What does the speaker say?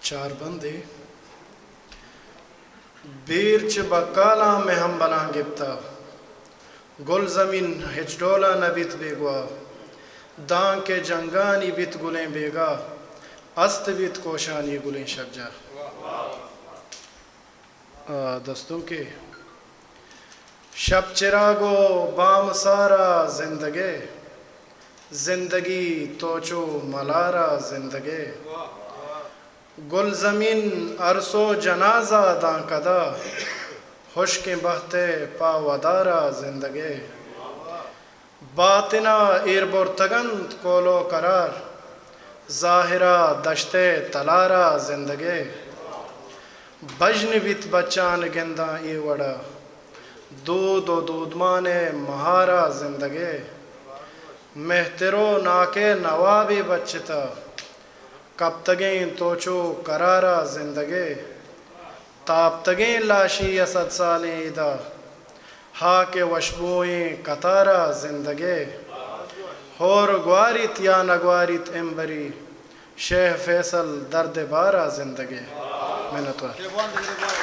چار بندے۔ بیر چہ بکالاں مئے ہمبلاں گپتہ، گلزمین ہچ ڈولا نہ بیت بیگواہ، دانکہ جنگانی بیت گلیں بیگاہ، است بیت کوشانی گلیں شجاہ۔ آ، دستونکے۔ شپ چراگ و بام سارا زندگے، زندگی تو چو ملارا زندگے۔ گلزمین ارس و جنازہ داں کدا، ہشکیں بہت ء پہ ودارا زندگے۔ باتن ء ایر برتگ انت کول و کرار، ظاہر ء دشت ء تلار ء زندگے۔ بژن بیت بچان گنداں اے وڑ ء، دود و دودمان ء مہار ء زندگے۔ مہتر و ناکہ نوابے بچتہ، کپتگیں تو چو قرار ء زندگے۔ تاپتگیں لاشی ء صد سالیں ادا، ہاک ء وشبوئیں قطار ء زندگے۔ ہور گواریت یا نہ گواریت امبری، شیخ فیصل درد بار ء زندگے۔ منتوار۔